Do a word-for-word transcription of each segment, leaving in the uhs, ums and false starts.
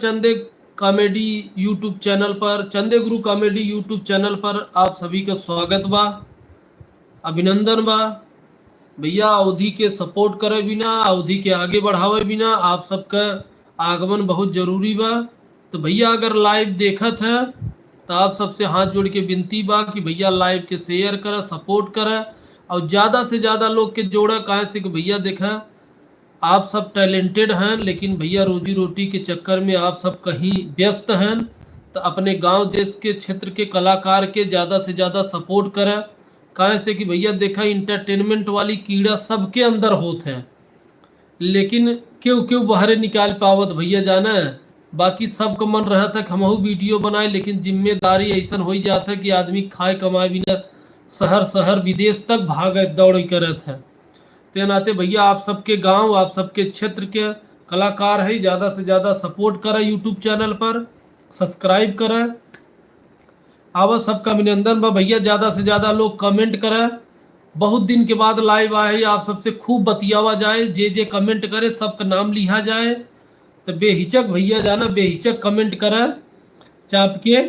चंदे comedy YouTube channel पर, चंदे गुरु कॉमेडी YouTube चैनल पर आप सभी का स्वागत बा, अभिनंदन बा। भैया, अवधी के सपोर्ट करे बिना, अवधी के आगे बढ़ावे बिना आप सबका आगमन बहुत जरूरी बा। तो भैया, अगर लाइव देखत है तो आप सबसे हाथ जोड़ के विनती बा कि भैया, लाइव के शेयर करा, सपोर्ट करा और ज़्यादा से ज़्यादा लोग के जोड़ा। काहे से कि भैया, देखा, आप सब टैलेंटेड हैं, लेकिन भैया, रोजी रोटी के चक्कर में आप सब कहीं व्यस्त हैं। तो अपने गांव देश के क्षेत्र के कलाकार के ज़्यादा से ज़्यादा सपोर्ट करा। काहे से कि भैया, देखा, एंटरटेनमेंट वाली कीड़ा सबके अंदर होत है, लेकिन केहू केहू बाहरे निकाल पावत भैया, जाना। बाकी सबका मन रहत है कि हमहू वीडियो बनाए, लेकिन जिम्मेदारी ऐसन होइ जात है कि आदमी खाए कमाए बिना शहर शहर, विदेश तक भागे दौड़े करत है। ते नाते भैया, आप सबके गांव, आप सबके क्षेत्र के कलाकार है, ज़्यादा से ज़्यादा सपोर्ट करा YouTube चैनल पर, सब्सक्राइब करा। आवा, सबका अभिनंदन बा भैया, ज़्यादा से ज़्यादा लोग कमेंट करा। बहुत दिन के बाद लाइव आए हैं, आप सबसे खूब बतियावा जाए, जे जे कमेंट करे सबका नाम लिहा जाए। तो बेहिचक भैया, जाना, बेहिचक कमेंट करा, चाप के,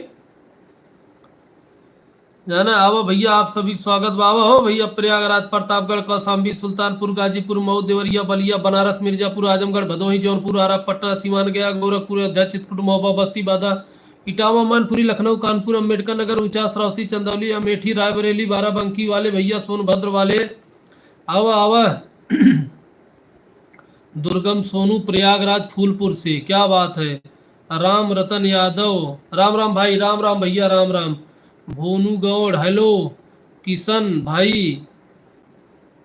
जाना। आवा भैया, आप सभी के स्वागत बा। आवा हो भैया, प्रयागराज, प्रतापगढ़, कौशाम्बी, सुल्तानपुर, गाजीपुर, मऊ, देवरिया, बलिया, बनारस, मिर्जापुर, आजमगढ़, भदोही, जौनपुर, आरा, पटना, सीवान, गया, गोरखपुर, अयोध्या, चित्रकूट, महोबा, बस्ती, बांदा, इटावा, मैनपुरी, लखनऊ, कानपुर, अम्बेडकर नगर, ऊंचास, श्रावस्ती, चंदौली, अमेठी, रायबरेली, बाराबंकी वाले भैया, सोनभद्र वाले, आवा, आवा। दुर्गम सोनू, प्रयागराज, फूलपुर से, क्या बात है। राम रतन यादव, राम राम भाई, राम राम भैया, राम राम। भोनू गौड़, हेलो। किशन भाई,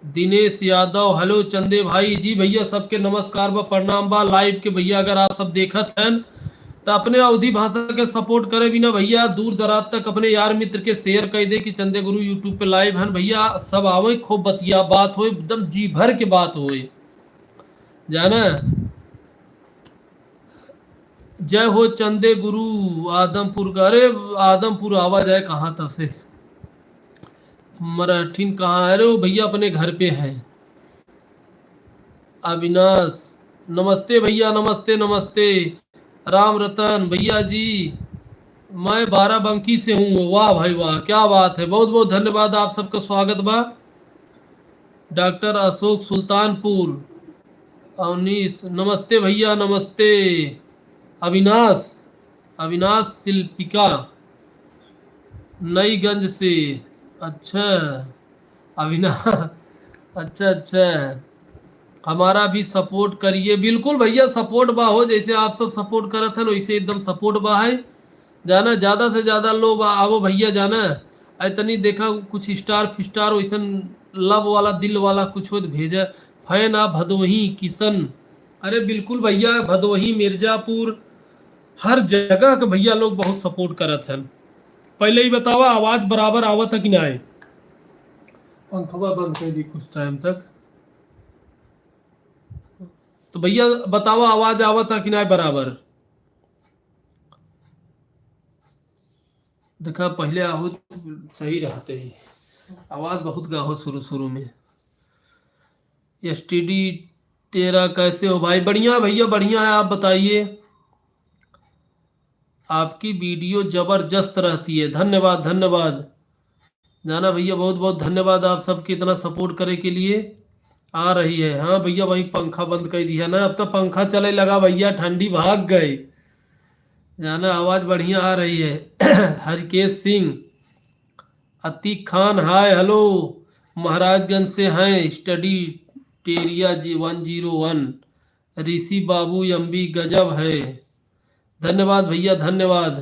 दिनेश यादव, हेलो। चंदे भाई, जी भैया, सबके नमस्कार बा, प्रणाम बा। लाइव के भैया, अगर आप सब देखत हन, तो अपने अवधी भाषा के सपोर्ट करे बिना भैया, दूर दराज तक अपने यार मित्र के शेयर कर दे कि चंदे गुरु YouTube पे लाइव हन भैया, सब आवे, खूब बतिया बात होए, एकदम जी भर के बात होए, जाना। जय हो चंदे गुरु आदमपुर का। अरे, आदमपुर आवा जाए कहाँ तक से? मराठीन कहाँ है? अरे, वो भैया अपने घर पे हैं। अविनाश, नमस्ते भैया, नमस्ते, नमस्ते। राम रतन भैया जी, मैं बाराबंकी से हूँ। वाह भाई वाह, क्या बात है, बहुत बहुत धन्यवाद, आप सबका स्वागत बा। डॉक्टर अशोक सुल्तानपुर, अवनीश, नमस्ते भैया, नमस्ते। अविनाश, अविनाश शिल्पिका नईगंज से, अच्छा, अविनाश, अच्छा, अच्छा, हमारा भी सपोर्ट करिए। बिल्कुल भैया, सपोर्ट बा हो, जैसे आप सब सपोर्ट करत हन, वैसे एकदम सपोर्ट बा है। जाना, ज्यादा से ज्यादा लोग आ-, आवो भैया, जाना। अरे तनी देखा, कुछ स्टार फिस्टार वैसन लव वाला, दिल वाला कुछ हो तो भेजा। फैन आ भदोही, किशन। अरे बिल्कुल भैया, भदोही, मिर्जापुर, हर जगह के भैया लोग बहुत सपोर्ट करत हन। पहले ही बतावा, आवाज बराबर आवत है कि ना? पंखवा बंद कर दी कुछ टाइम तक। तो भैया बतावा, आवाज आवत है कि ना बराबर? देखा, पहले आहो सही रहते ही, आवाज बहुत गाहो शुरू शुरू में। एसटीडी तेरा, कैसे हो भाई? बढ़िया भैया, बढ़िया है, आप बताइए। आपकी वीडियो जबरदस्त रहती है, धन्यवाद, धन्यवाद। जाना भैया, बहुत बहुत धन्यवाद आप सबके इतना सपोर्ट करे के लिए। आ रही है, हाँ भैया, वही पंखा बंद कर दिया ना, अब तो पंखा चले लगा भैया, ठंडी भाग गई। जाना, आवाज बढ़िया आ रही है। हरकेश सिंह, अतीक खान, हाय, हेलो, महाराजगंज से हैं, स्टडी टेरिया जी वन जीरो वन, ऋषि बाबू एमबी गजब है। धन्यवाद भैया, धन्यवाद।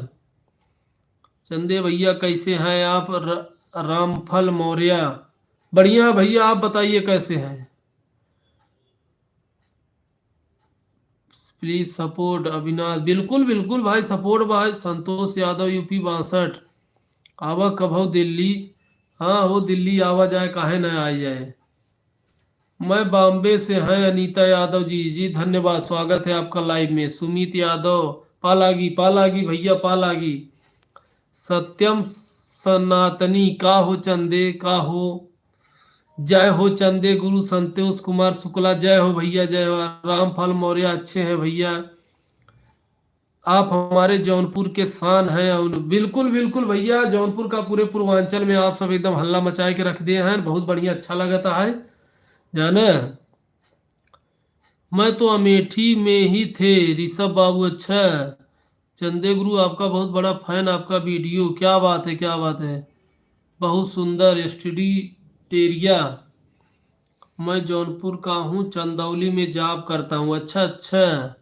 चंदे भैया, कैसे हैं आप? र-, रामफल मौर्य, बढ़िया भैया, आप बताइए कैसे हैं? Please support Avinash. बिल्कुल, बिल्कुल भाई, सपोर्ट भाई। संतोष यादव, यूपी बासठ, आवा कभौ दिल्ली। हाँ हो, दिल्ली आवा जाए, काहे ना आ जाए। मैं बॉम्बे से हैं, अनीता यादव जी। जी धन्यवाद, स्वागत है आपका लाइव में। सुमित यादव, पालागी, पालागी भैया, पालागी। सत्यम सनातनी, का हो चंदे, का हो? जय हो चंदे गुरु। संतोष कुमार शुक्ला, जय हो भैया, जय हो। रामफल मौर्य, अच्छे हैं भैया। आप हमारे जौनपुर के शान हैं। और बिल्कुल, बिल्कुल भैया, जौनपुर का पूरे पूर्वांचल में आप सब एकदम हल्ला मचाए के रख दिए हैं। बहुत बढ़िया, अच्छा लगता है, जाने। मैं तो अमेठी में ही थे, ऋषभ बाबू। अच्छा, चंदे गुरु, आपका बहुत बड़ा फैन, आपका वीडियो। क्या बात है, क्या बात है, बहुत सुंदर। एसटीडी टेरिया, मैं जौनपुर का हूँ, चंदौली में जॉब करता हूँ। अच्छा, अच्छा।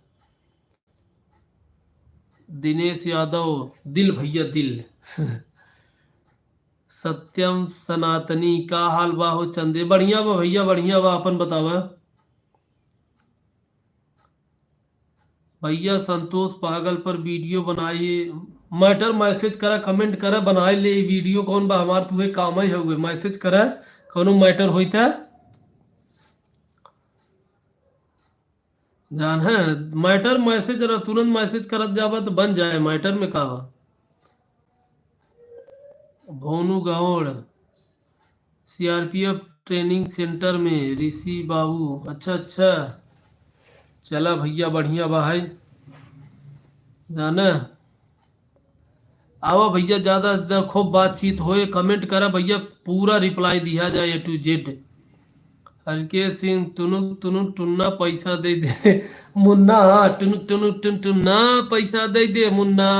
दिनेश यादव, दिल भैया, दिल। सत्यम सनातनी, का हाल बा हो चंदे? बढ़िया बा भैया, बढ़िया बा, अपन बतावा। भैया संतोष पागल पर वीडियो बनाइए। मैटर मैसेज करा, कमेंट करा, बनाए ले वीडियो। कौन बा हमार, तुहे काम ही हउए। मैसेज करा, कौनो मैटर होई त। जान है, मैटर मैसेज रह, तुरंत मैसेज करत जाबा तो बन जाए, मैटर में का बा। भोनू गौड़, सीआरपीएफ ट्रेनिंग सेंटर में, ऋषि बाबू। अच्छा, अच्छा, चला भैया, बढ़िया बा है, जाना। आवा भैया, ज्यादा, ज्यादा खूब बातचीत होए, कमेंट करा भैया, पूरा रिप्लाई दिया जाए ए टू जेड। हरके सिंह, टुनुक टुनुक टुन्ना पैसा दे दे मुन्ना, हाँ, टुनुक टुनुक टुन टुन्ना पैसा दे दे मुन्ना,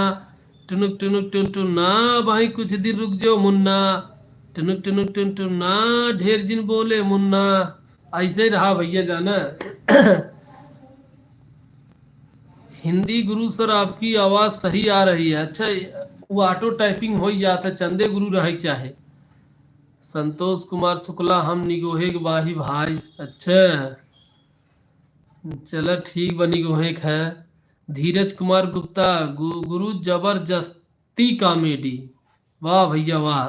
टुनुक टुनुक टुन टुन्ना, भाई कुछ दिन रुक जाओ मुन्ना, टुनुक टुनुक टुन टुन्ना, ढेर जिन बोले मुन्ना। ऐसे ही रहा भैया, जाना। हिंदी गुरु सर, आपकी आवाज सही आ रही है। अच्छा, वो ऑटो टाइपिंग हो ही जाता है, चंदे गुरु रहे चाहे। संतोष कुमार शुक्ला, हम निगोहे के बाही भाई। अच्छा, चला ठीक बा, निगोहे के है। धीरज कुमार गुप्ता, गु-, गुरु जबरदस्ती कॉमेडी। वाह भैया वाह।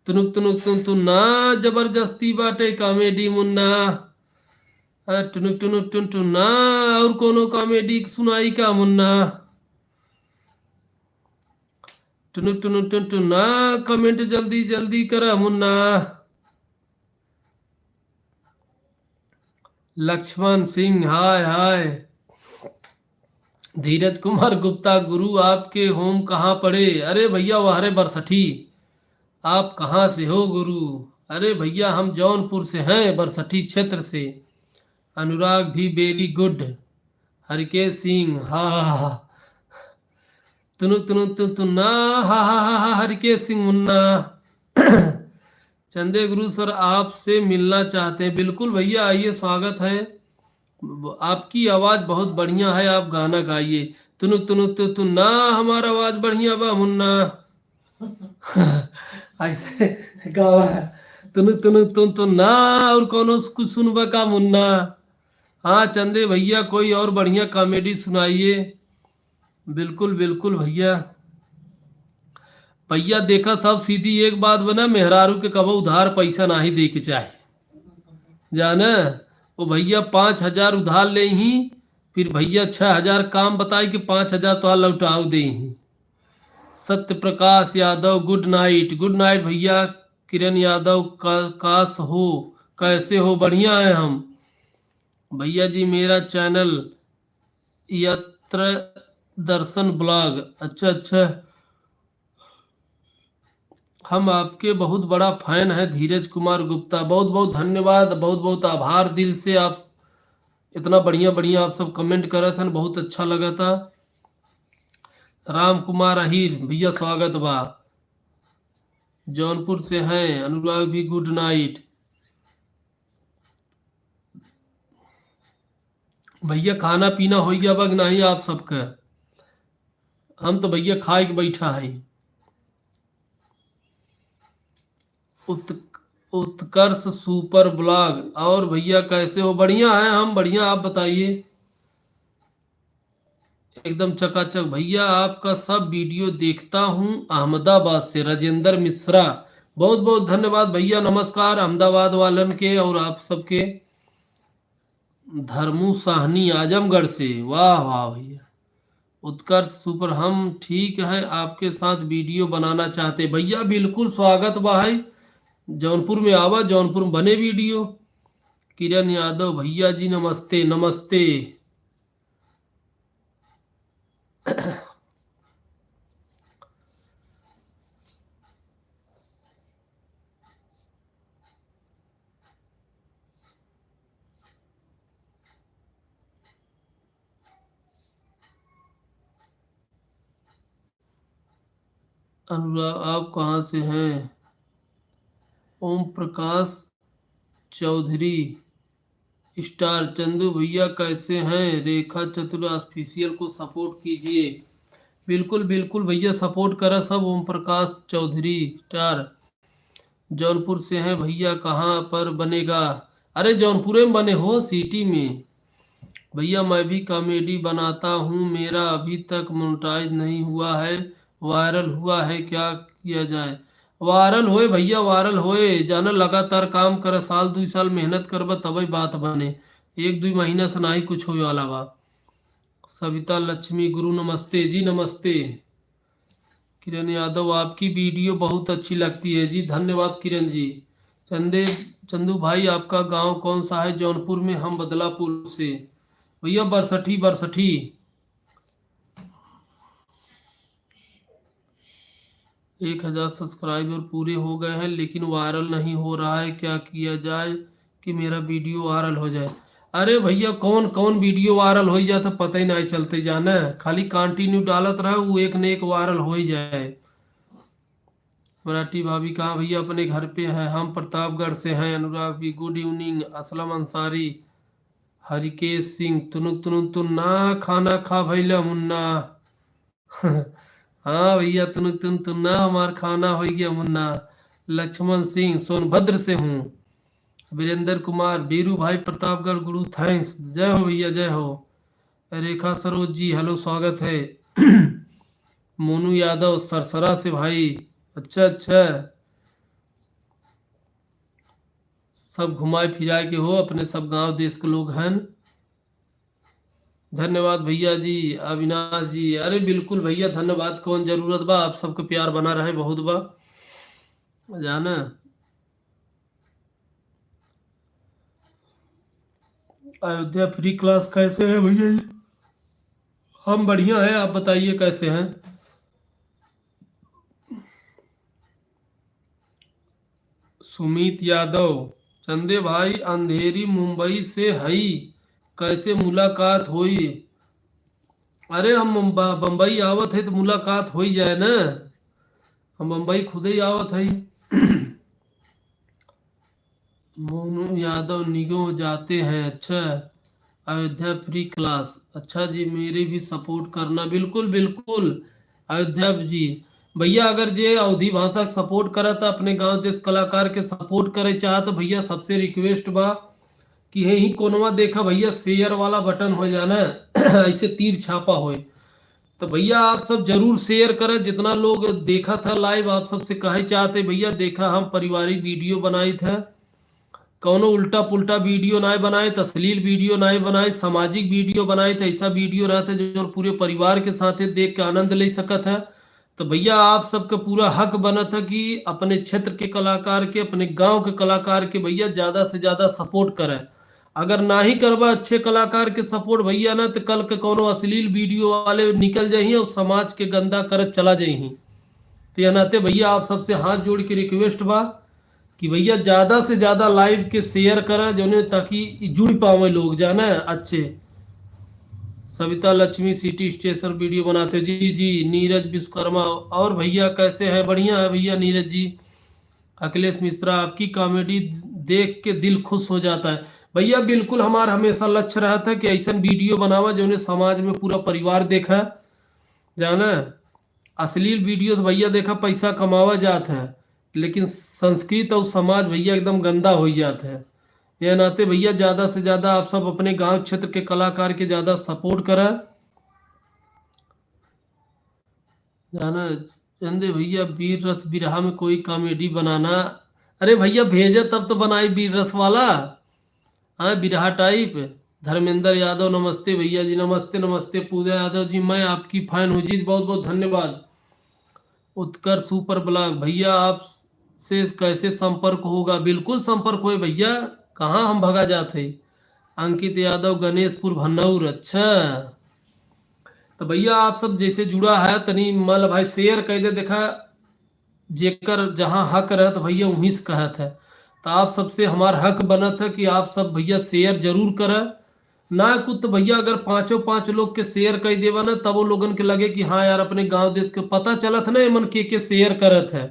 तुनुक तुनुक तुन तुन ना, जबरदस्ती बाटे कॉमेडी मुन्ना। हाँ, टुनुक टुनुक टुन टुन ना, और कोनो कॉमेडी सुनाई का मुन्ना? टुनुक टुनुक टुन टुन ना, कमेंट जल्दी जल्दी करा मुन्ना। लक्ष्मण सिंह, हाय हाय। धीरज कुमार गुप्ता, गुरु आपके होम कहाँ पड़े? अरे भैया, वहरे बरसठी। आप कहाँ से हो गुरु? अरे भैया, हम जौनपुर से हैं, बरसठी क्षेत्र से। अनुराग भी very good। हरिकेश सिंह, हा हा हा। तुनु तुनु तुन तुन ना, हा हा हा हा, हरिकेश सिंह मुन्ना। चंदे गुरु सर आपसे मिलना चाहते हैं। बिल्कुल भैया, आइए, स्वागत है। आपकी आवाज बहुत बढ़िया है, आप गाना गाइए। तुनु तुनु तुन तुन ना, हमारा आवाज बढ़िया बा मुन्ना। ऐसे गावा। तुनु तुनु तुन तुन ना, और कोनो कुछ सुनबा का मुन्ना? हाँ चंदे भैया, कोई और बढ़िया कॉमेडी सुनाइए। बिल्कुल बिल्कुल भैया। भैया देखा, सब सीधी एक बात बना, मेहरारू के कबो उधार पैसा नाही दे के चाहे, जाना। वो भैया पाँच हजार उधार लेही, फिर भैया छह हजार काम बताई कि पाँच हजार तोहार लौटाव देही। Satya Prakash Yadav, good night. Good night भैया। किरण यादव, का-, कास हो, कैसे हो? बढ़िया है हम। भैया जी, मेरा चैनल यत्र दर्शन ब्लॉग। अच्छा, अच्छा, हम आपके बहुत बड़ा फैन है धीरज कुमार गुप्ता। बहुत बहुत धन्यवाद, बहुत बहुत आभार दिल से। आप इतना बढ़िया बढ़िया आप सब कमेंट करत हन, बहुत अच्छा लगता। राम कुमार अहिर भैया, स्वागत बा, जौनपुर से हैं। अनुराग भी गुड नाइट। भैया खाना पीना हो गया बा कि नहीं आप सबके? हम तो भैया खाए के बैठा है। उत-, उत्कर्ष सुपर ब्लॉग, और भैया कैसे हो? बढ़िया है हम, बढ़िया, आप बताइए। एकदम चकाचक भैया, आपका सब वीडियो देखता हूँ अहमदाबाद से, राजेंद्र मिश्रा। बहुत बहुत धन्यवाद भैया, नमस्कार अहमदाबाद वालन के और आप सबके। धर्मू साहनी आजमगढ़ से, वाह वाह भैया। उत्कर्ष सुपर, हम ठीक है, आपके साथ वीडियो बनाना चाहते। भैया बिल्कुल स्वागत बा है, जौनपुर में आवा, जौनपुर में बने वीडियो। किरण यादव भैया जी नमस्ते, नमस्ते। अनुराग, आप कहाँ से हैं? ओम प्रकाश चौधरी, स्टार चंदू भैया कैसे हैं? रेखा चतुर ऑफिशियल को सपोर्ट कीजिए। बिल्कुल, बिल्कुल भैया, सपोर्ट करा सब। ओम प्रकाश चौधरी, स्टार, जौनपुर से हैं भैया, कहाँ पर बनेगा? अरे, जौनपुरे में बने हो, सिटी में। भैया, मैं भी कॉमेडी बनाता हूँ, मेरा अभी तक मोनेटाइज नहीं हुआ है, वायरल हुआ है, क्या किया जाए? वायरल होए भैया, वायरल होए, जाना लगातार काम कर, साल दुई साल मेहनत करबा तबे बात बने, एक दुई महीना से नाही कुछ होए वाला बा। सविता लक्ष्मी गुरु नमस्ते जी, नमस्ते। किरण यादव, आपकी वीडियो बहुत अच्छी लगती है जी, धन्यवाद किरण जी। चंदे, चंदू भाई, आपका गांव कौन सा है? जौनपुर में, हम बदलापुर से। भैया बरसठी, बरसठी। एक हजार सब्सक्राइबर पूरे हो गए हैं लेकिन वायरल नहीं हो रहा है, क्या किया जाए कि मेरा वीडियो वायरल हो जाए? अरे भैया, कौन कौन वीडियो वायरल हो जाता पता ही नहीं चलते जाना, खाली कंटिन्यू डालत रहे, वो एक न एक वायरल हो ही जाए। मराठी भाभी कहाँ भैया? अपने घर पे हैं हम, प्रतापगढ़ से हैं। अनुराग भी गुड इवनिंग। असलम अंसारी, हरिकेश सिंह, तुनुक तुनुक तुन्ना, खाना खा भैला मुन्ना। हाँ भैया, तुनुक तुनुक तुन्ना, हमार खाना हो गया मुन्ना। लक्ष्मण सिंह, सोनभद्र से हूँ। वीरेंद्र कुमार, बीरू भाई, प्रतापगढ़ गुरु, थैंक्स। जय हो भैया, जय हो। रेखा सरोज जी, हेलो, स्वागत है। मोनू यादव, सरसरा से भाई। अच्छा, अच्छा, सब घुमाए फिराए के हो, अपने सब गांव देश के लोग हन। धन्यवाद भैया जी, अविनाश जी। अरे बिल्कुल भैया, धन्यवाद, कौन जरूरत बा, आप सबके प्यार बना रहे, बहुत बा जाना। अयोध्या फ्री क्लास कैसे है भैया जी? हम बढ़िया हैं, आप बताइए कैसे हैं? सुमित यादव, चंदे भाई, अंधेरी मुंबई से हई, कैसे मुलाकात होई? अरे हम मुंबा-, बम्बई आवत है तो मुलाकात होई जाए ना, हम बम्बई खुदे ही आवत है। मोनू यादव निगो जाते हैं। अच्छा, अयोध्या फ्री क्लास। अच्छा जी, मेरे भी सपोर्ट करना। बिल्कुल, बिल्कुल अयोध्या जी। भैया, अगर जे अवधी भाषा के सपोर्ट करत, अपने गांव देश कलाकार के सपोर्ट करे चाहत, भैया, सबसे रिक्वेस्ट बा कि यही कोनवा देखा भैया, शेयर वाला बटन हो जाना, ऐसे तीर छापा होए। तो भैया, आप सब जरूर शेयर करें, जितना लोग देखा था लाइव, आप सबसे कहे चाहते भैया, देखा हम पारिवारिक वीडियो बनाई थे, कौनो उल्टा पुल्टा वीडियो ना बनाए, अश्लील वीडियो ना बनाए, सामाजिक वीडियो बनाए, तो ऐसा वीडियो रहता है जो पूरे परिवार के साथ देख के आनंद ले सकत है। तो भैया, आप सबका पूरा हक बनत है कि अपने क्षेत्र के कलाकार के, अपने गांव के कलाकार के भैया ज्यादा से ज्यादा सपोर्ट करें। अगर ना ही करबा अच्छे कलाकार के सपोर्ट भैया ना, तो कल के कौनो अश्लील वीडियो वाले निकल जाही और समाज के गंदा करत चला जाही। तो यह नाते भैया, आप सबसे हाथ जोड़ के रिक्वेस्ट बा कि भैया ज्यादा से ज्यादा लाइव के शेयर करा, जौने ताकि ई जुड़ पावे लोग, जाना है अच्छे। सविता लक्ष्मी सिटी स्टेशन वीडियो बनाते, जी जी। नीरज विश्वकर्मा, और भैया कैसे हैं? बढ़िया है भैया नीरज जी। अखिलेश मिश्रा, आपकी कॉमेडी देख के दिल खुश हो जाता है। भैया बिल्कुल, हमार हमेशा लक्ष्य रहता है कि ऐसन वीडियो बनावा जौने समाज में पूरा परिवार देखा, जाना। अश्लील वीडियो से भैया देखा पैसा कमावा जात है, लेकिन संस्कृत और समाज भैया एकदम गंदा हो जात है। यह नाते भैया ज्यादा से ज्यादा आप सब अपने गांव क्षेत्र के कलाकार के ज्यादा सपोर्ट करा, जाना। चंदे भैया, वीर रस बिरहा में कोई कॉमेडी बनाना। अरे भैया, भेजा तब तो बनाई वीर रस वाला, हाँ, बिरहा टाइप। धर्मेंद्र यादव, नमस्ते भैया जी, नमस्ते, नमस्ते। पूजा यादव जी, मैं आपकी फैन हूँ जी, बहुत बहुत धन्यवाद। उत्कर्ष सुपर ब्लॉग, भैया आपसे कैसे संपर्क होगा? बिल्कुल संपर्क होए भैया, कहाँ हम भगा जात है। अंकित यादव, गणेशपुर भन्नौर, अच्छा। तो भैया, आप सब जैसे जुड़ा है, तनी मल भाई शेयर कर दे, देखा जेकर जहाँ हक रहत भैया, वहीं से कहत है। तो आप सबसे हमार हक बनत है कि आप सब भैया शेयर जरूर करें, ना कुछ तो भैया, अगर पाँचों पाँच लोग के share कर देवा ना, तब वो लोगन के लगे कि हाँ यार, अपने गांव देश के पता चलत ना, एमन के के share करत है।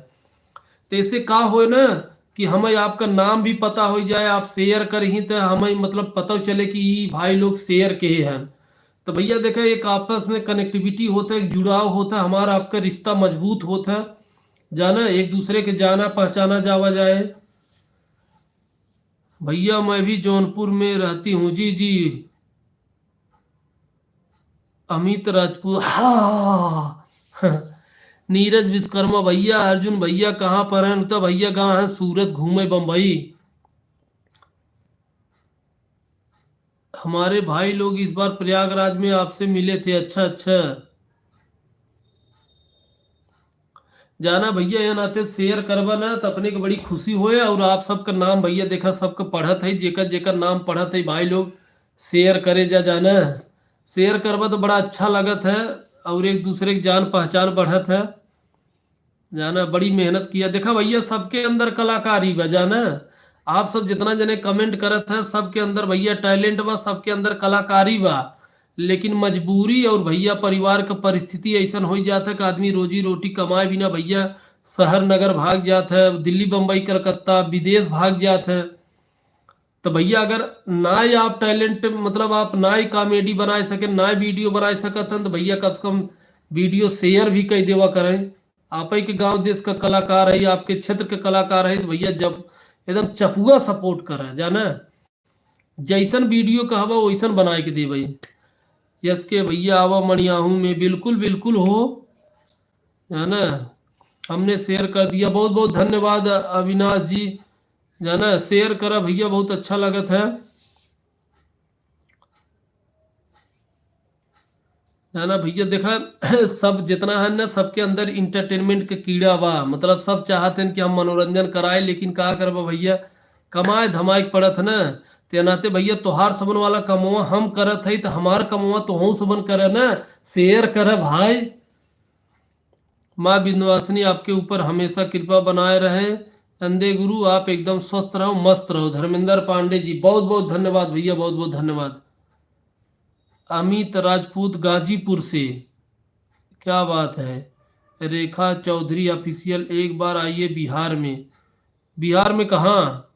तो ऐसे का होए ना कि हमें आपका नाम भी पता हो जाए, आप share करही तो हमें मतलब पता चले कि ई भाई लोग share के हैं। तो भैया देखा, एक आपस में connectivity होता है, एक जुड़ाव होता है, हमारा आपका रिश्ता मजबूत होता है, जाना, एक दूसरे के जाना पहचाना जावा जाए। भैया, मैं भी जौनपुर में रहती हूँ। जी, जी। अमित राजपूत, हाँ। नीरज विश्वकर्मा भैया, अर्जुन भैया कहाँ पर हैं? तो भैया, गाँव है सूरत, घूमे बम्बई। हमारे भाई लोग इस बार प्रयागराज में आपसे मिले थे। अच्छा, अच्छा। जाना भैया, यह नाते share करबा ना, तो अपने के बड़ी खुशी होए। और आप सबका नाम भैया, देखा, सबका पढ़त है, जेकर जेकर नाम पढ़त है भाई लोग, share करे जा। जाना, share करबा तो बड़ा अच्छा लगत है, और एक दूसरे के जान पहचान बढ़त है। जाना, बड़ी मेहनत किया। देखा भैया, सबके अंदर कलाकारी बा। जाना, आप सब जितना जने comment करत है, सबके अंदर भैया talent बा, सबके अंदर कलाकारी बा, लेकिन मजबूरी और भैया परिवार का परिस्थिति ऐसन हो जात है कि आदमी रोजी रोटी कमाए बिना भैया शहर नगर भाग जात है, दिल्ली, बम्बई, कलकत्ता, विदेश भाग जात है। तो भैया, अगर ना ही आप talent, मतलब आप ना ही comedy बनाए सके, ना ही video बनाए सकत हन, तो भैया, कम से कम video share भी कर देवा करें। आप ही के गांव देश का कलाकार है, आपके क्षेत्र के कलाकार है, तो भैया, जब एकदम चपुआ support करा, जाना, जैसन video कहबा वैसन बनाए के देबे। यस के भैया, आवा मणियाहू में। बिल्कुल, बिल्कुल हो, है ना, हमने share कर दिया। बहुत बहुत धन्यवाद अविनाश जी, जाना, share करा भैया, बहुत अच्छा लगत है। जाना भैया, देखा, सब जितना है ना, सबके अंदर entertainment के कीड़ा बा। मतलब, सब चाहत हैं कि हम मनोरंजन कराए, लेकिन का करबा भैया, कमाए धमाए के पड़त है ना। ते नाते भैया, तोहार सबन वाला कमवा हम करत है, तो हमार कमवा तोहू सबन करे ना, share करे भाई। माँ विंध्यवासिनी आपके ऊपर हमेशा कृपा बनाए रहे। चंदे गुरु, आप एकदम स्वस्थ रहो, मस्त रहो। धर्मेंद्र पांडे जी, बहुत बहुत धन्यवाद भैया, बहुत बहुत धन्यवाद। अमित राजपूत गाजीपुर से, क्या बात है। रेखा चौधरी Official, एक बार आइए बिहार में। बिहार में कहाँ?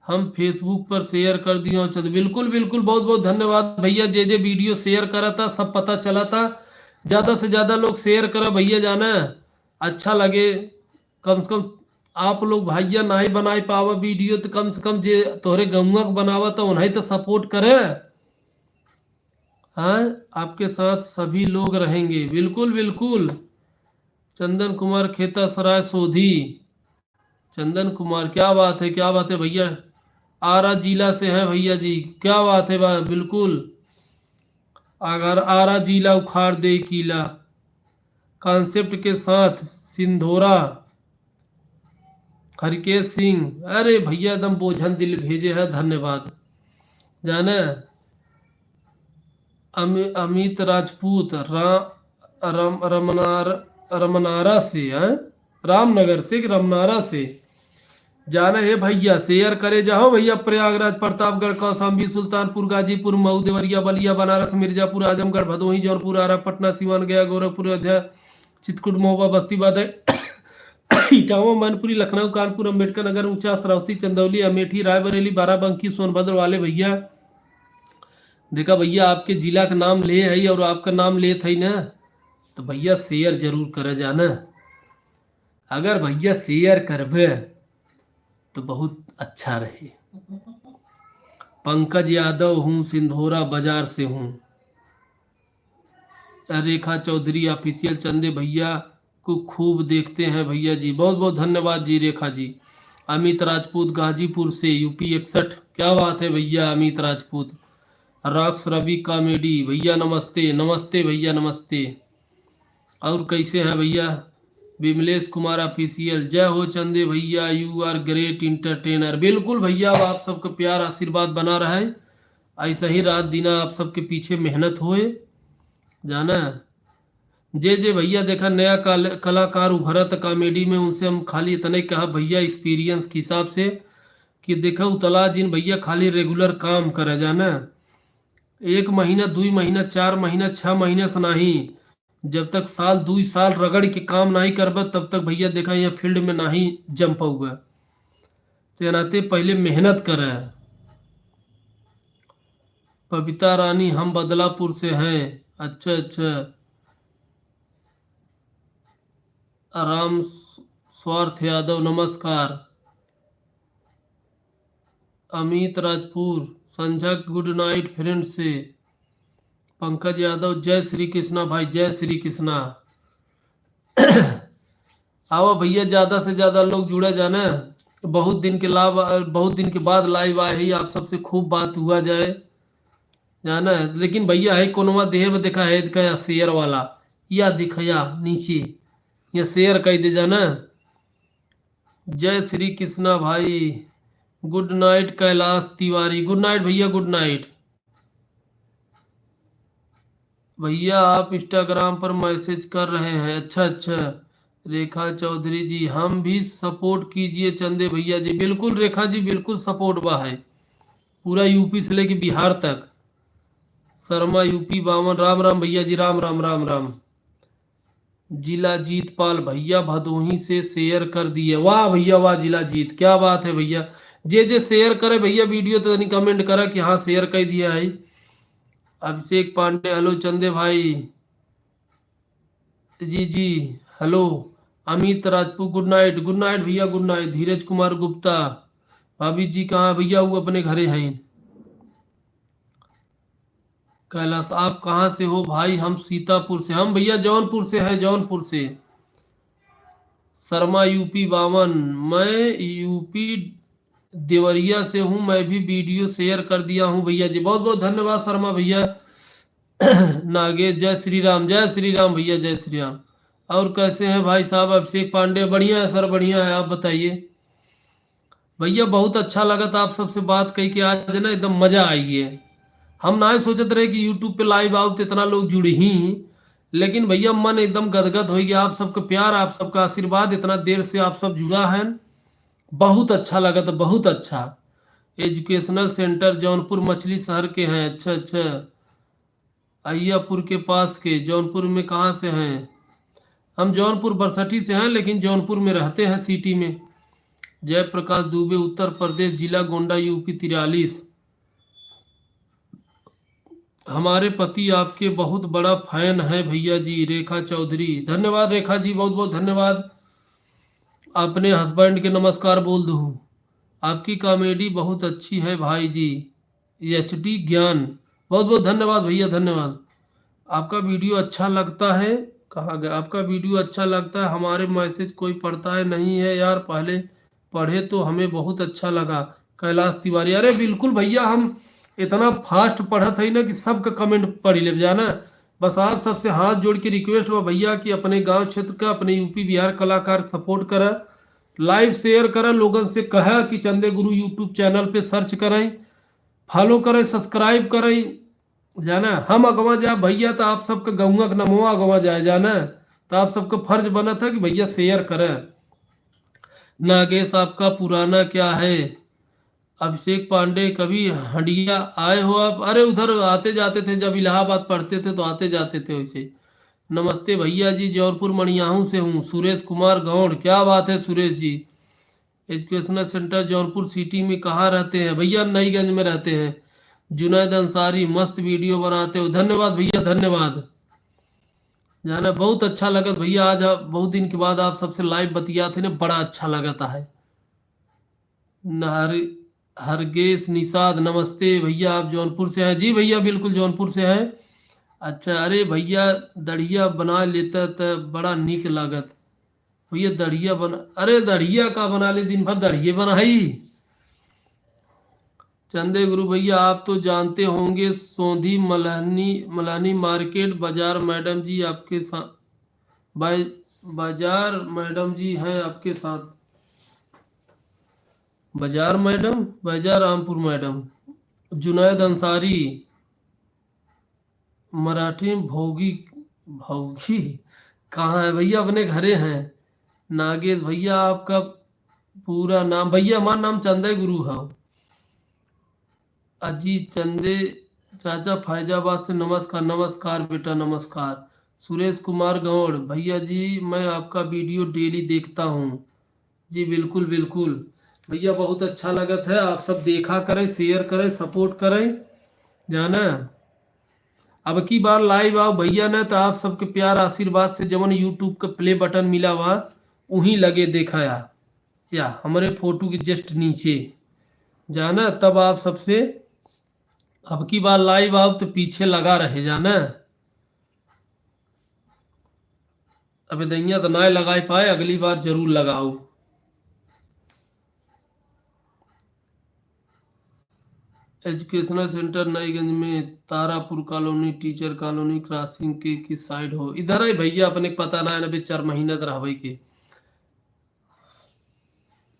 हम Facebook पर share कर दियो। अच्छा, तो बिल्कुल, बिल्कुल, बहुत बहुत धन्यवाद भैया। जे जे video share करा था, सब पता चला था, ज्यादा से ज्यादा लोग share करा भैया, जाना, अच्छा लगे। कम से कम आप लोग भैया नाहीं बनाए पावा video, तो कम से कम जे तोहरे गौवा के बनावा, तो उन्हें तो support करे। हाँ, आपके साथ सभी लोग रहेंगे। बिल्कुल, बिल्कुल। चंदन कुमार खेता सराय सोधी। चंदन कुमार, क्या बात है, क्या बात है भैया। आरा जिला से हैं भैया जी, क्या बात है बा-, बिल्कुल। अगर आरा जिला उखाड़ दे किला, concept के साथ सिंधोरा, हरिकेश सिंह, अरे भैया एकदम बोझन दिल भेजे है, धन्यवाद। जाने अमि-, अमित राजपूत रा-, रम-, रमनार-, रमनारा से, हैं? रामनगर से कि रमनारा से? जाने हे भैया, share करे जाओ भैया, प्रयागराज, प्रतापगढ़, कौशाम्बी, सुल्तानपुर, गाजीपुर, मऊ, देवरिया, बलिया, बनारस, मिर्जापुर, आजमगढ़, भदोही, जौनपुर, आरा, पटना, सीवान, गया, गोरखपुर, अयोध्या, चित्रकूट, महोबा, बस्ती, बादल, इटावा, मैनपुरी, लखनऊ, कानपुर, अम्बेडकर नगर, ऊंचा, श्रावस्ती, चंदौली, अमेठी, रायबरेली, बाराबंकी, सोनभद्र वाले भैया, देखा भैया, आपके जिला का नाम ले है और आपका नाम लेत है ना, तो भैया share जरूर करे जाना। अगर भैया share करबे तो बहुत अच्छा रहे। पंकज यादव हूँ, सिंधोरा बाजार से हूँ। रेखा चौधरी Official, चंदे भैया को खूब देखते हैं भैया जी। बहुत बहुत धन्यवाद जी रेखा जी। अमित राजपूत गाजीपुर से, UP इकसठ। क्या बात है भैया अमित राजपूत। रॉक्स रवि comedy भैया नमस्ते, नमस्ते भैया नमस्ते। और कैसे हैं भैया? विमलेश कुमार Official, जय हो चंदे भैया, you are great entertainer। बिल्कुल भैया, अब आप सबका प्यार आशीर्वाद बना रहे, ऐसा ही रात दिना आप सबके पीछे मेहनत होए, जाना। जे जे भैया देखा नया काल-, कलाकार उभरत comedy में, उनसे हम खाली इतने कहा भैया, experience के हिसाब से कि देखा उतला जिन भैया, खाली regular काम करे जाना। एक महीना, दुई महीना, चार महीना, छह महीना से नाही, जब तक साल, दुई साल रगड़ के काम नाही करबा, तब तक भैया देखा, यहाँ field में नाही जम पउबा। ते नाते पहले मेहनत करा। बबीता रानी, हम बदलापुर से हैं। अच्छा, अच्छा। राम स्वार्थ यादव, नमस्कार। अमित राजपुर, संझा, good night friend से। पंकज यादव, जय श्री कृष्णा भाई, जय श्री कृष्णा। आवा भैया, ज्यादा से ज्यादा लोग जुड़ा जाना। बहुत दिन के लाभ, बहुत दिन के बाद live आए ही, आप सबसे खूब बात हुआ जाए, जाना है। लेकिन भैया है कोनवा देह में देखा है का share वाला, या दिखया नीचे, या share कर दे जाना। जय श्री कृष्णा भाई, good night Kailash Tiwari, good night भैया, good night। भैया आप Instagram पर message कर रहे हैं, अच्छा अच्छा। रेखा चौधरी जी, हम भी support कीजिए चंदे भैया जी। बिल्कुल रेखा जी, बिल्कुल support बा है, पूरा यूपी से लेके बिहार तक। शर्मा यूपी बावन, राम राम भैया जी, राम राम, राम राम। जिला जीतपाल भैया भदोही से share कर दिए। वाह भैया वाह, जिला जीत, क्या बात है भैया। जे जे share करे भैया video, तो तनी comment करा कि हाँ, share कर दिया है। अभिषेक पांडे, hello चंदे भाई। जी जी, hello। Amit Rajput, good night, good night भैया, good night। धीरज कुमार गुप्ता, भाभी जी कहाँ भैया? वो अपने घरे हैं। कैलाश, आप कहाँ से हो भाई? हम सीतापुर से। हम भैया जौनपुर से हैं, जौनपुर से। शर्मा यूपी बावन, मैं यूपी देवरिया से हूँ, मैं भी video share कर दिया हूँ भैया जी। बहुत बहुत धन्यवाद शर्मा भैया। नागेश, जय श्री राम, जय श्री राम भैया, जय श्री राम। और कैसे हैं भाई साहब अभिषेक पांडे? बढ़िया है सर, बढ़िया है, आप बताइए। भैया बहुत अच्छा लगत आप सबसे बात कई के, आज ना एकदम मजा आई है। हम ना सोचत रहे कि YouTube पे live आओ तो इतना लोग जुड़े ही, लेकिन भैया मन एकदम गदगद हो गया। आप सबका प्यार, आप सबका आशीर्वाद, इतना देर से आप सब जुड़ा है, बहुत अच्छा लगत, बहुत अच्छा। Educational center जौनपुर मछली शहर के हैं, अच्छा अच्छा। अहियापुर के पास के, जौनपुर में कहाँ से हैं? हम जौनपुर बरसठी से हैं, लेकिन जौनपुर में रहते हैं, city में। जयप्रकाश दुबे, उत्तर प्रदेश, जिला गोंडा, यूपी तिरालीस। हमारे पति आपके बहुत बड़ा fan है भैया जी, रेखा चौधरी। धन्यवाद रेखा जी, बहुत बहुत धन्यवाद। अपने husband के नमस्कार बोल दो। आपकी comedy बहुत अच्छी है भाई जी। एच डी ज्ञान, बहुत बहुत धन्यवाद भैया, धन्यवाद। आपका video अच्छा लगता है, कहाँ गया? आपका video अच्छा लगता है, हमारे message कोई पढ़ता है, नहीं है यार, पहले पढ़े तो हमें बहुत अच्छा लगा। कैलाश तिवारी, अरे बिल्कुल भैया, हम इतना fast पढ़त है ना कि सबका comment पढ़ लेब जाना। बस आप सबसे हाथ जोड़ के request बा भैया कि अपने गांव क्षेत्र का, अपने यूपी बिहार कलाकार support करा, live share करा, लोगन से कहा कि चंदे गुरु YouTube channel पे search करें, follow करें, subscribe करें। जाना हम अगवा जा भैया, तो आप सबका गौवा के नमवा अगवा जाए जाना, तो आप सबका फर्ज बनत है कि भैया share करें। नागेश, आपका पुराना क्या है? अभिषेक पांडे, कभी हंडिया आए हो आप? अरे उधर आते जाते थे, जब इलाहाबाद पढ़ते थे तो आते जाते थे वैसे। नमस्ते भैया जी, जौनपुर मणियाहू से हूँ। सुरेश कुमार गौड़, क्या बात है सुरेश जी। एजुकेशनल सेंटर जौनपुर सिटी में कहाँ रहते हैं भैया? नईगंज में रहते हैं। जुनैद अंसारी, मस्त वीडियो बनाते हो, धन्यवाद भैया, धन्यवाद। जाना बहुत अच्छा लगत भैया, आज आप, बहुत दिन के बाद आप सबसे लाइव बतियात है ना, बड़ा अच्छा लगता है। नहर, हरगेश निषाद, नमस्ते भैया, आप जौनपुर से हैं? जी भैया, बिल्कुल जौनपुर से हैं। अच्छा, अरे भैया, दढ़िया बना लेता त बड़ा नीक लागत। भैया दढ़िया बना, अरे दढ़िया का बना ले, दिन भर दढ़िए बनाई। चंदे गुरु भैया, आप तो जानते होंगे सोंधी मलानी, मलानी मार्केट बाजार, मैडम जी आपके साथ, बाय-, बाजार मैडम जी हैं आपके साथ। बाजार मैडम, बाजार रामपुर मैडम। जुनैद अंसारी, मराठी में भोगी, भोगी कहाँ है भैया? अपने घरे हैं। नागेश भैया, आपका पूरा नाम? भैया, हमार नाम चंदे गुरु है। अजी चंदे, चाचा फैजाबाद से नमस्कार। नमस्कार बेटा, नमस्कार। सुरेश कुमार गौड़, भैया जी, मैं आपका video daily देखता हूँ। जी बिल्कुल, बिल्कुल। भैया बहुत अच्छा लगत है, आप सब देखा करें, share करें, support करें, जाना। अब की बार live आओ भैया न, तो आप सबके प्यार आशीर्वाद से जवन YouTube का play button मिला हुआ, उहीं लगे देखा या, या हमरे photo के just नीचे, जाना। तब आप सबसे अब की बार live आओ तो पीछे लगा रहे, जाना। अबे दैया तो नाय लगाए पाए, अगली बार जरूर लगाओ। Educational center नईगंज में, Tarapur colony, teacher colony crossing के किस side हो? इधर है भैया, अपने के पता ना है ना, अबे चार महीना तो रहबे के।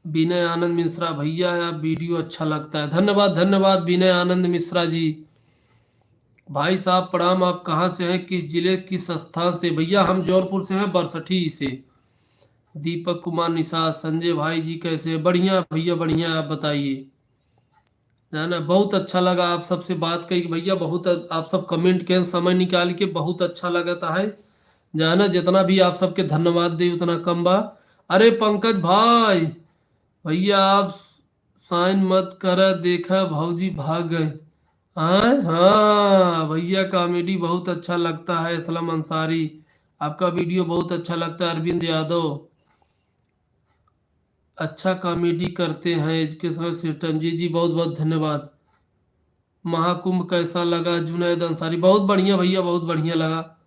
विनय आनंद मिश्रा, भैया, आप video अच्छा लगता है। धन्यवाद, धन्यवाद विनय आनंद मिश्रा जी। भाई साहब प्रणाम, आप कहाँ से हैं, किस जिले, किस स्थान से? भैया, हम जौनपुर से हैं, बरसठी से। दीपक कुमार निषाद, संजय भाई जी कैसे हैं? बढ़िया भैया, बढ़िया, आप बताइए। जाना, बहुत अच्छा लगा आप सबसे बात कई भैया, बहुत आप सब comment के समय निकाल के, बहुत अच्छा लगता है। जाना, जितना भी आप सबके धन्यवाद दे उतना कम बा। अरे पंकज भाई, भैया आप sign मत करा, देखा भौजी भाग गए। हाँ, हाँ भैया, comedy बहुत अच्छा लगता है। असलम अंसारी, आपका video बहुत अच्छा लगता है। अरविंद यादव, अच्छा comedy करते हैं एजुकेशनल सिस्टम। जी, जी, बहुत बहुत धन्यवाद। महाकुंभ कैसा लगा जुनैद अंसारी? बहुत बढ़िया भैया, बहुत बढ़िया लगा।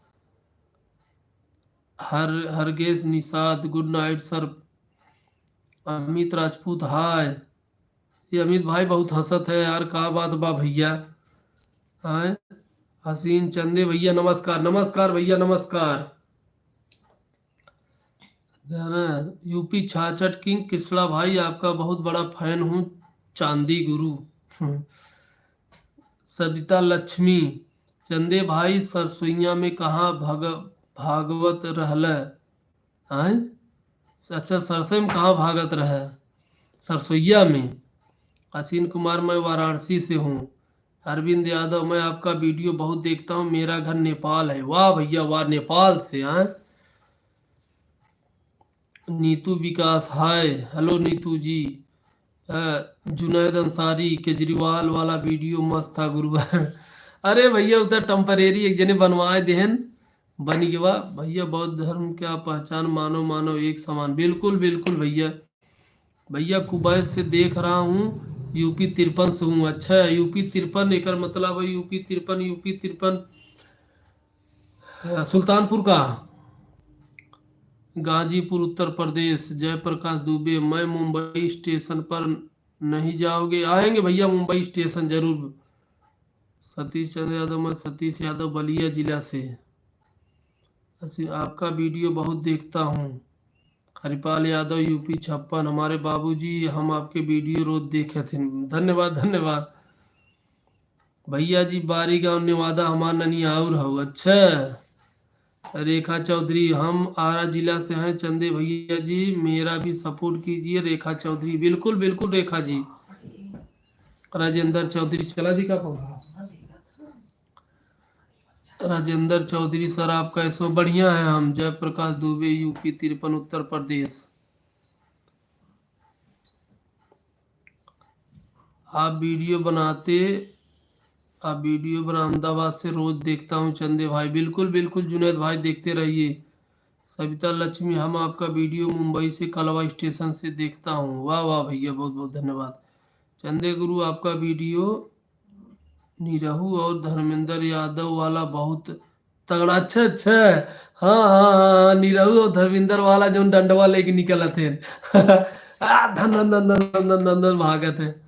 हर हरगेश Nishad, good night sir। Amit राजपूत, हाय। ये अमित भाई बहुत हंसत है यार, का बात बा भैया? हाय हसीन चंदे भैया, नमस्कार। नमस्कार भैया, नमस्कार। जाना, यूपी छाछठ किंग कृष्णा भाई, आपका बहुत बड़ा फैन हूँ, चांदी गुरु। सरिता लक्ष्मी, चंदे भाई, सरसोईया में कहाँ भग-, भागवत रहल? आय? अच्छा, सरसोई में कहाँ भागत रहे? सरसोईया में। असीन कुमार, मैं वाराणसी से हूँ। अरविंद यादव, मैं आपका video बहुत देखता हूँ, मेरा घर नेपाल है। वाह भैया वाह, नेपाल से, हाँ। नीतू विकास, हाय, hello नीतू जी। अ, जुनैद अंसारी, केजरीवाल वाला video मस्त था गुरु। अरे भैया, उ तो temporary एक जने बनवाए देहन, बनी गवा। भैया, बौद्ध धर्म क्या पहचान, मानव मानव एक समान। बिल्कुल, बिल्कुल भैया। भैया, कुवैत से देख रहा हूँ, यूपी तिरपन से हूँ। अच्छा, यूपी तिरपन, एकर मतलब है यूपी तिरपन, यूपी तिरपन, अ, सुल्तानपुर का, गाजीपुर, उत्तर प्रदेश। जयप्रकाश दुबे, मैं मुंबई स्टेशन पर नहीं जाओगे? आएंगे भैया, मुंबई स्टेशन जरूर। सतीश चंद्र यादव, मैं सतीश यादव, बलिया जिला से। असी-, आपका video बहुत देखता हूँ। हरिपाल यादव, यूपी छप्पन, हमारे बाबूजी, हम आपके video रोज देखे थे। धन्यवाद, धन्यवाद। भैया जी, बारी गांव नेवादा हमार ननियाउर हौ। अच्छा, रेखा चौधरी, हम आरा जिला से हैं चंदे भैया जी, मेरा भी support कीजिए। रेखा चौधरी, बिल्कुल, बिल्कुल रेखा जी। राजेंद्र चौधरी, चला दी का पौधा? राजेंद्र चौधरी सर, आप कैसे हो? बढ़िया है हम। जयप्रकाश दुबे, यूपी तिरपन, उत्तर प्रदेश। आप video बनाते, आप video बना, अहमदाबाद से रोज देखता हूँ चंदे भाई। बिल्कुल, बिल्कुल जुनैद भाई, देखते रहिए। सविता लक्ष्मी, हम आपका video मुंबई से कलवा स्टेशन से देखता हूँ। वाह, वाह भैया, बहुत, बहुत धन्यवाद। चंदे गुरु, आपका video निरहू और धर्मेंद्र यादव वाला बहुत तगड़ा। अच्छा, अच्छा। हाँ, हाँ, हाँ, हाँ, निरहू और धर्मेंद्र वाला जौन डंडवा लेके निकलत है। आ, धन, धन, धन, भागत है।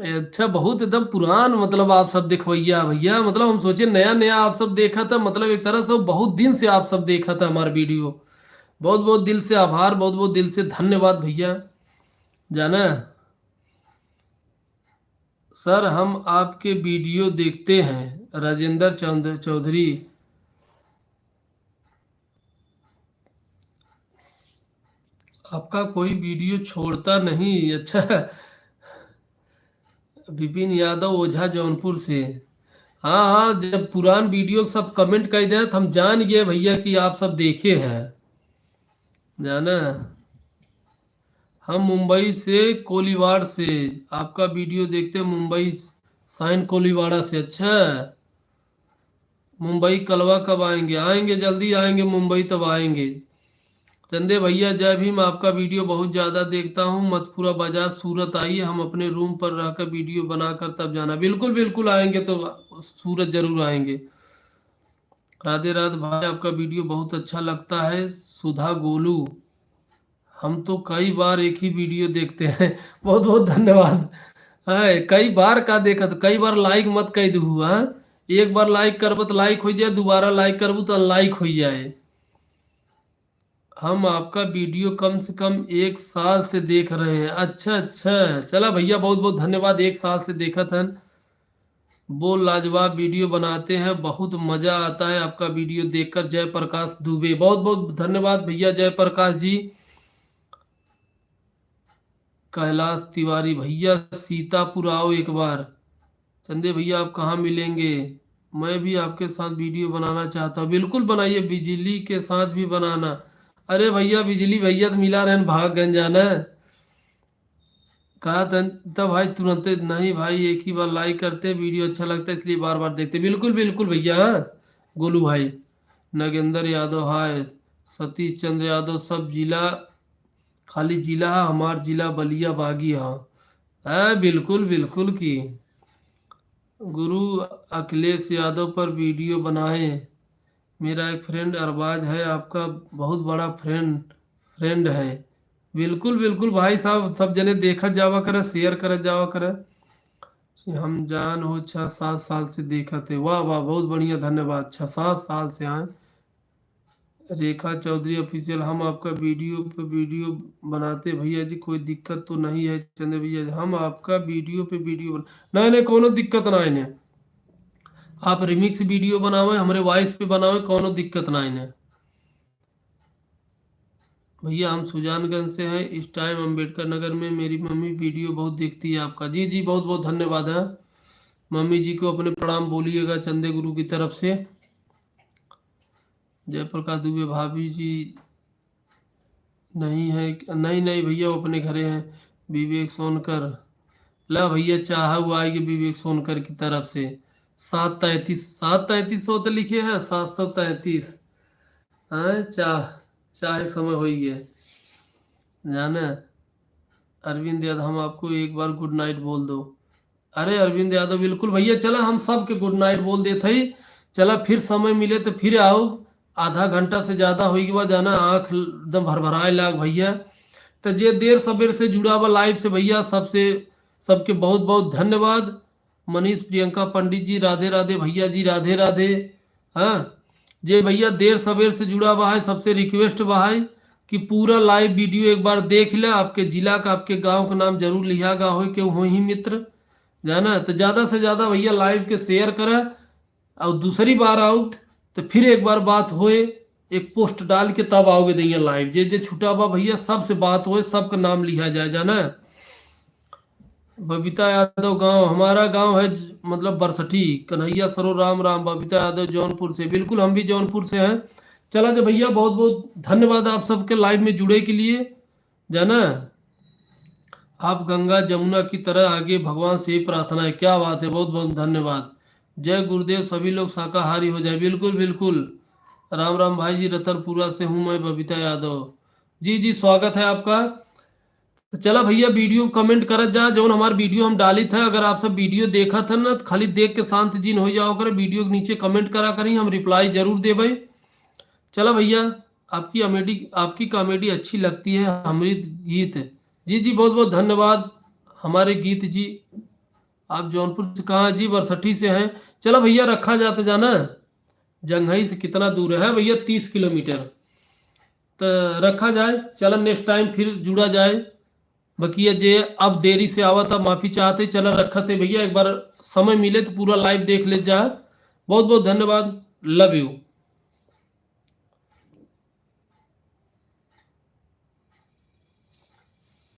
ए, अच्छा, बहुत एकदम पुरान, मतलब, आप सब देखवैया भैया, मतलब, हम सोचे नया, नया आप सब देखा था, मतलब, एक तरह से बहुत दिन से आप सब देखा था हमारा video। बहुत, बहुत दिल से आभार, बहुत, बहुत दिल से धन्यवाद भैया, जाना। सर, हम आपके video देखते हैं, राजेंद्र चंद-, चौधरी। आपका कोई video छोड़ता नहीं। अच्छा, विपिन यादव ओझा जौनपुर से। हाँ, हाँ, जब पुरान वीडियो सब comment कर दे, तो हम जान गए भैया कि आप सब देखे हैं, जाना। हम मुंबई से, कोलीवाड़ से आपका वीडियो देखते हैं, मुंबई साइन कोलीवाड़ा से। अच्छा, मुंबई कलवा कब आएंगे? आएंगे, जल्दी आएंगे मुंबई, तब आएंगे। चंदे भैया, जय भीम। आपका वीडियो बहुत ज़्यादा देखता हूँ। मथुरा बाजार सूरत आइए, हम अपने रूम पर रहकर वीडियो बनाकर तब जाना। बिल्कुल, बिल्कुल आएंगे, तो सूरत जरूर आएंगे। राधे राधे भाई, आपका वीडियो बहुत अच्छा लगता है। सुधा गोलू, हम तो कई बार एक ही वीडियो देखते हैं। बहुत बहुत धन्यवाद। है, कई बार का देखत, कई बार लाइक मत कह दू, हाँ? एक बार लाइक करब तो लाइक हो जाए, दोबारा लाइक करबू तो अनलाइक हो जाए। हम आपका वीडियो कम से कम एक साल से देख रहे हैं। अच्छा, अच्छा, चला भैया, बहुत बहुत धन्यवाद, एक साल से देखत हन। बहुत लाजवाब वीडियो बनाते हैं, बहुत मजा आता है आपका वीडियो देखकर। जय प्रकाश दुबे, बहुत बहुत धन्यवाद भैया जय प्रकाश जी। कैलाश तिवारी, भैया सीतापुर आओ एक बार। चंदे भैया, आप कहाँ मिलेंगे? मैं भी आपके साथ वीडियो बनाना चाहता हूँ। बिल्कुल बनाइए, बिजली के साथ भी बनाना। अरे भैया, बिजली भैया तो मिला रहन, भाग गन जाना। कहा था, तब भाई तुरंते, नहीं भाई, एक ही बार लाइक करते, वीडियो अच्छा लगता है इसलिए बार बार देखते। बिल्कुल, बिल्कुल भैया, हाँ, गोलू भाई, नगेंद्र यादव, हाय, सतीश चंद्र यादव, सब जिला, खाली जिला है, हमार जिला बलिया बागी है। है, बिल्कुल, बिल्कुल की। गुरु अखिलेश यादव पर वीडियो बनाए। मेरा एक फ्रेंड अरबाज है, आपका बहुत बड़ा फ्रेंड, फ्रेंड है। बिल्कुल, बिल्कुल भाई साहब, सब जने देखत जावा करे, शेयर करत जावा करे। कि हम जान हो छः सात साल से देखत है। वाह, वाह, बहुत बढ़िया, धन्यवाद। छः सात साल से आए। रेखा चौधरी ऑफिशियल, हम आपका वीडियो पे वीडियो बनाते भैया जी, कोई दिक्कत तो नहीं है चंद्र भैया जी? हम आपका वीडियो पे वीडियो बन-, नहीं, नहीं, कोनो दिक्कत ना इन्हें। आप रिमिक्स वीडियो बनावे, हमरे वॉइस पे बनावे, कोनो दिक्कत ना इन्हें। भैया, हम सुजानगंज से हैं, इस टाइम अम्बेडकर नगर में। मेरी मम्मी वीडियो बहुत देखती है आपका। जी, जी, बहुत बहुत धन्यवाद है। मम्मी जी को अपने प्रणाम बोलिएगा चंदे गुरु की तरफ से। जयप्रकाश दुबे, भाभी जी नहीं है? नहीं, नहीं भैया, वो अपने घरे हैं। विवेक सोनकर, ला भैया, चाह हुआ आएगी विवेक सोनकर की तरफ से। सात तैंतीस, सात तैंतीस सौ तो लिखे हैं, सात सौ तैंतीस। हाँ, चाह, चाह एक समय हो ही गया, जाने। अरविंद यादव, हम आपको एक बार गुड नाइट बोल दो। अरे अरविंद यादव, बिल्कुल भैया, चला हम सबके गुड नाइट बोल देत हई। चला फिर समय मिले तो फिर आओ, आधा घंटा से ज्यादा होई गवा, जाना आँख एकदम भरभराए लाग भैया। तो जे देर सबेर से जुड़ा बा लाइव से भैया, सबसे, सबके बहुत बहुत धन्यवाद। मनीष प्रियंका पंडित जी, राधे राधे भैया जी, राधे राधे। हाँ, जे भैया देर सबेर से जुड़ा बा है, सबसे रिक्वेस्ट बा है कि पूरा लाइव वीडियो एक बार देख ले। आपके जिला का, आपके गांव का नाम जरूर लिहा गा होए, केहू होई ही मित्र, जाना। तो ज्यादा से ज्यादा भैया लाइव के शेयर करा, और दूसरी बार आओ तो फिर एक बार बात होए, एक पोस्ट डाल के तब आओगे दैया लाइव। जे जे छुटा बा भैया, सबसे बात होए, सबका नाम लिहा जाए, जाना। बबीता यादव गांव, हमारा गांव है, मतलब बरसठी। कन्हैया सरो, राम राम। बबीता यादव जौनपुर से, बिल्कुल हम भी जौनपुर से हैं। चला जे भैया, बहुत बहुत धन्यवाद आप सबके लाइव में जुड़े के लिए, जाना। आप गंगा जमुना की तरह आगे, भगवान से ही प्रार्थना है। क्या बात है, बहुत बहुत धन्यवाद। जय गुरुदेव, सभी लोग शाकाहारी हो जाए। बिल्कुल बिल्कुल। राम राम भाई जी, रतनपुरा से हूँ मैं, बबीता यादव। जी जी, स्वागत है आपका। तो चला भैया, वीडियो कमेंट करत जा, जौन हमार वीडियो हम डालित है, अगर आप सब वीडियो देखत है ना, तो खाली देख के शांत जिन हो जाओ करे, वीडियो के नीचे कमेंट करा करी, हम रिप्लाई जरूर देबै। चला भैया, आपकी कॉमेडी, आपकी कॉमेडी अच्छी लगती है, हमरी गीत। जी जी, बहुत बहुत धन्यवाद हमारे गीत जी। आप जौनपुर से कहाँ जी? बरसठी से हैं। चला भैया, रखा जाता जाना, जंघई से कितना दूर है भैया? तीस किलोमीटर। तो रखा जाए, चला नेक्स्ट टाइम फिर जुड़ा जाए। बकिया जे अब देरी से आवत, अब माफी चाहते, चला रखत है भैया, एक बार समय मिले तो पूरा लाइव देख ले जा। बहुत बहुत धन्यवाद, लव यू।